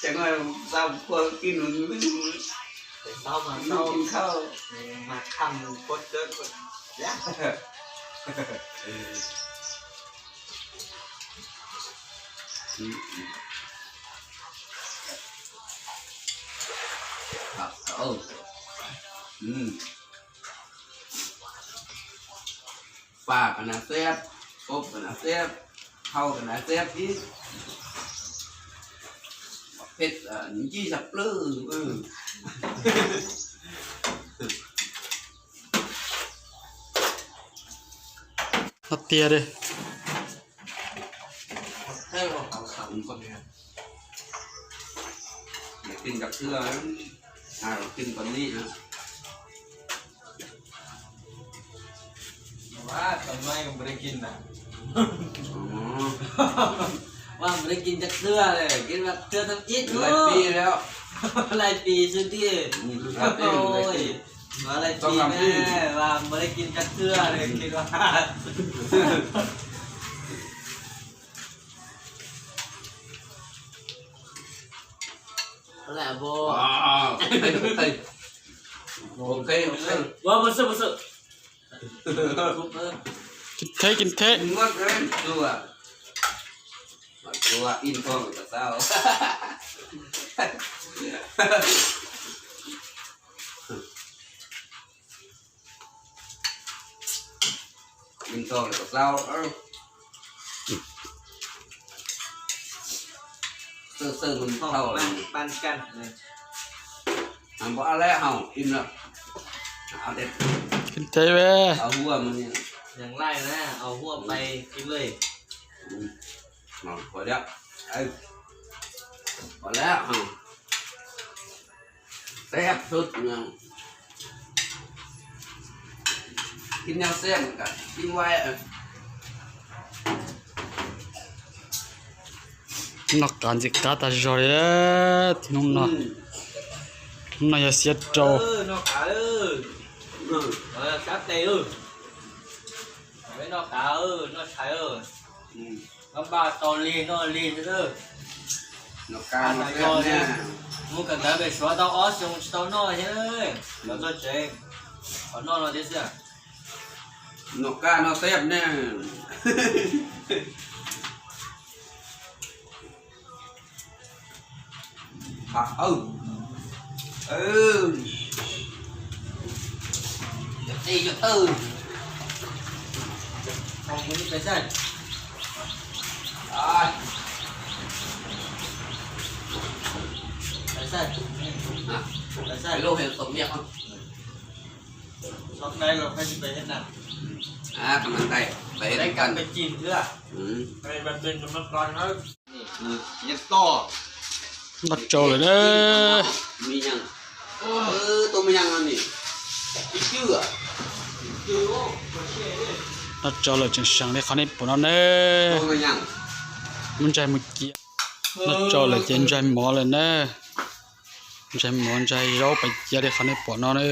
Ces no tau kua kib nus nws, tau mas tau, mas kham kua cawv kua. Pam ka nas xiab, kub ka nas xiab, thau ka nas xiab ib, phem ncig sab plwj. No tiag li. Kinh cặp xưa, kinh còn đi nữa. Tao nói không break in nè. Ua break in cặp xưa này, cái mặt xưa tao ít. Lai pi leo. Lai pi xưa đi. Ôi, ua lai pi nè, ua break in cặp xưa này, cái đó. Là vô. Ok, ok. Vô, vô sự, vô sự. Kinh thế, kinh thế. Ngót đấy, chùa. Chùa in con của sao. Bình thường là có rau. Sơ sơ mình thau là pan, pan canh này. Ăn bỏ lẽ hỏng im lắm. Ăn đẹp. Kinh tế về. Ăn hua mà nè. Yang lai na, ăn hua bay kim lê. Mà khỏi đẹp. Ê. Ua lawm, teb sut, kib nyob xeb kib vai. Noj qab ntxim qab tag zog li. Hnub no, hnub no yog xiab rau. Noj qab, noj tshais, noj lig noj lig. Mus kawm ntawv pem Suav tau ob xyoo tsis tau noj thiab, los txog tsev qhov noj no thiab xwb. Noj qab noj teb ne. Noj tsau lawm na. Noj tsau lawm tseem seem li qhov nej pom no na. Muab ntsaig mus cia. Noj tsau lawm ces ntsaig mov lawm na. Ntsaig mov ntsaig zaub pais cia li qhov nej pom no na.